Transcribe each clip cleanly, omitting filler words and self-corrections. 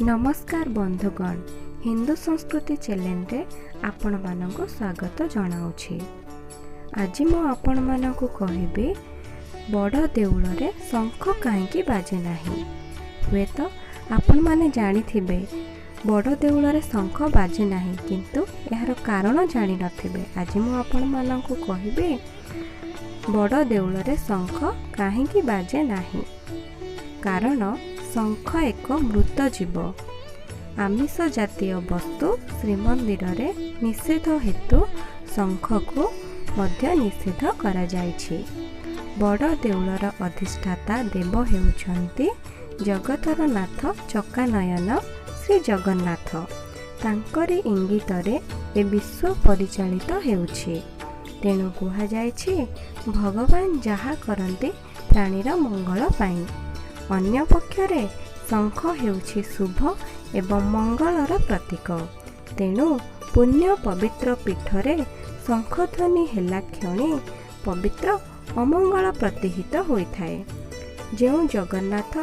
ନମସ୍କାର ବନ୍ଧୁଗଣ, ହିନ୍ଦୁ ସଂସ୍କୃତି ଚ୍ୟାନେଲରେ ଆପଣମାନଙ୍କୁ ସ୍ୱାଗତ ଜଣାଉଛି। ଆଜି ମୁଁ ଆପଣମାନଙ୍କୁ କହିବି ବଡ଼ ଦେଉଳରେ ଶଙ୍ଖ କାହିଁକି ବାଜେ ନାହିଁ। ହୁଏତ ଆପଣମାନେ ଜାଣିଥିବେ ବଡ଼ ଦେଉଳରେ ଶଙ୍ଖ ବାଜେ ନାହିଁ, କିନ୍ତୁ ଏହାର କାରଣ ଜାଣିନଥିବେ। ଆଜି ମୁଁ ଆପଣମାନଙ୍କୁ କହିବି ବଡ଼ ଦେଉଳରେ ଶଙ୍ଖ କାହିଁକି ବାଜେ ନାହିଁ। କାରଣ ଶଙ୍ଖ ଏକ ମୃତ ଜୀବ। ଆମିଷ ଜାତୀୟ ବସ୍ତୁ ଶ୍ରୀମନ୍ଦିରରେ ନିଷେଧ ହେତୁ ଶଙ୍ଖକୁ ମଧ୍ୟ ନିଷେଧ କରାଯାଇଛି। ବଡ଼ ଦେଉଳର ଅଧିଷ୍ଠାତା ଦେବ ହେଉଛନ୍ତି ଜଗତର ନାଥ ଚକାନୟନ ଶ୍ରୀ ଜଗନ୍ନାଥ। ତାଙ୍କରି ଇଙ୍ଗିତରେ ଏ ବିଶ୍ୱ ପରିଚାଳିତ ହେଉଛି। ତେଣୁ କୁହାଯାଇଛି, ଭଗବାନ ଯାହା କରନ୍ତି ପ୍ରାଣୀର ମଙ୍ଗଳ ପାଇଁ। ଅନ୍ୟ ପକ୍ଷରେ ଶଙ୍ଖ ହେଉଛି ଶୁଭ ଏବଂ ମଙ୍ଗଳର ପ୍ରତୀକ। ତେଣୁ ପୁଣ୍ୟ ପବିତ୍ର ପୀଠରେ ଶଙ୍ଖଧ୍ୱନି ହେଲା କ୍ଷଣି ପବିତ୍ର ଅମଙ୍ଗଳ ପ୍ରତିହିତ ହୋଇଥାଏ। ଯେଉଁ ଜଗନ୍ନାଥ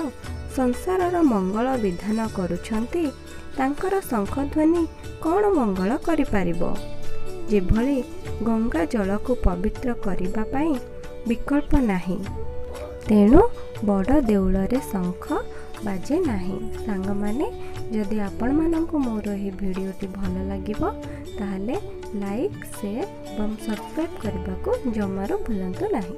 ସଂସାରର ମଙ୍ଗଳ ବିଧାନ କରୁଛନ୍ତି, ତାଙ୍କର ଶଙ୍ଖଧ୍ୱନି କ'ଣ ମଙ୍ଗଳ କରିପାରିବ? ଯେଭଳି ଗଙ୍ଗା ଜଳକୁ ପବିତ୍ର କରିବା ପାଇଁ ବିକଳ୍ପ ନାହିଁ। ତେଣୁ ବଡ଼ ଦେଉଳରେ ଶଙ୍ଖ ବାଜେ ନାହିଁ। ସାଙ୍ଗମାନେ, ଯଦି ଆପଣମାନଙ୍କୁ ମୋର ଏହି ଭିଡ଼ିଓଟି ଭଲ ଲାଗିବ, ତାହେଲେ ଲାଇକ୍, ସେୟାର ଏବଂ ସବସ୍କ୍ରାଇବ୍ କରିବାକୁ ଜମାରୁ ଭୁଲନ୍ତୁ ନାହିଁ।